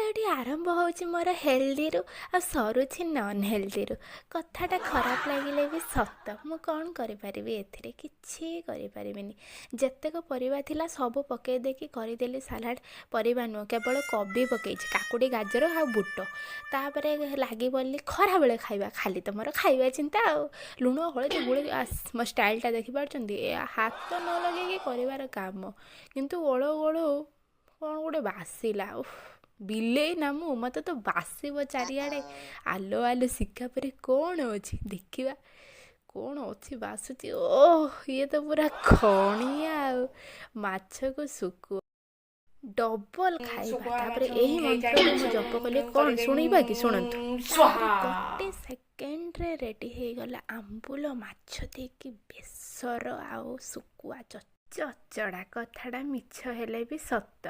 ଭିଡ଼ିଓଟି ଆରମ୍ଭ ହେଉଛି ମୋର ହେଲ୍ଦିରୁ ଆଉ ସରୁଛି ନନ୍ ହେଲ୍ଦିରୁ। କଥାଟା ଖରାପ ଲାଗିଲେ ବି ସତ। ମୁଁ କ'ଣ କରିପାରିବି ଏଥିରେ? କିଛି କରିପାରିବିନି। ଯେତେକ ପରିବା ଥିଲା ସବୁ ପକାଇ ଦେଇକି କରିଦେଲି ସାଲାଡ଼। ପରିବା ନୁହଁ, କେବଳ କୋବି ପକାଇଛି, କାକୁଡ଼ି, ଗାଜର ଆଉ ବୁଟ। ତାପରେ ଲାଗି ପଡ଼ିଲି ଖରାବେଳେ ଖାଇବା। ଖାଲି ତ ମୋର ଖାଇବା ଚିନ୍ତା। ଆଉ ଲୁଣ ହଳଦୀ ଗୋଳେଇକି ମୋ ଷ୍ଟାଇଲଟା ଦେଖିପାରୁଛନ୍ତି? ଏ ହାତ ନ ଲଗେଇକି କରିବାର କାମ। କିନ୍ତୁ ଗୋଳଉ ଗୋଳଉ କ'ଣ ଗୋଟେ ବାସିଲା। ଉଫ୍, ବିଲେଇ ନା ମୁଁ, ମୋତେ ତ ବାସିବ ଚାରିଆଡ଼େ। ଆଲୋ ଆଲୋ, ଶିକା ପରେ କ'ଣ ଅଛି ଦେଖିବା। କ'ଣ ଅଛି ବାସୁଛି? ଓଃ, ଇଏ ତ ପୁରା ଖଣିଆ ଆଉ ମାଛକୁ ଶୁଖୁଆ ଡବଲ ଖାଇବା। ଶୁଖୁଆ ତାପରେ ମାଛ ଏହି ମନ୍ତ୍ରକୁ ମୁଁ ହେଇଯାଇଛି ଜପ ସବୁ କଲି। କ'ଣ କରିଦେବି ଶୁଣିବା କି? ଶୁଣନ୍ତୁ। ସ୍ୱାହା। ତାପରେ ଗୋଟେ ସେକେଣ୍ଡରେ ରେଡ଼ି ହେଇଗଲା ଆମ୍ବୁଲ ମାଛ ଦେଇକି ବେସର ଆଉ ଶୁଖୁଆ ଚଚଡ଼ା। କଥାଟା ମିଛ ହେଲେ ବି ସତ।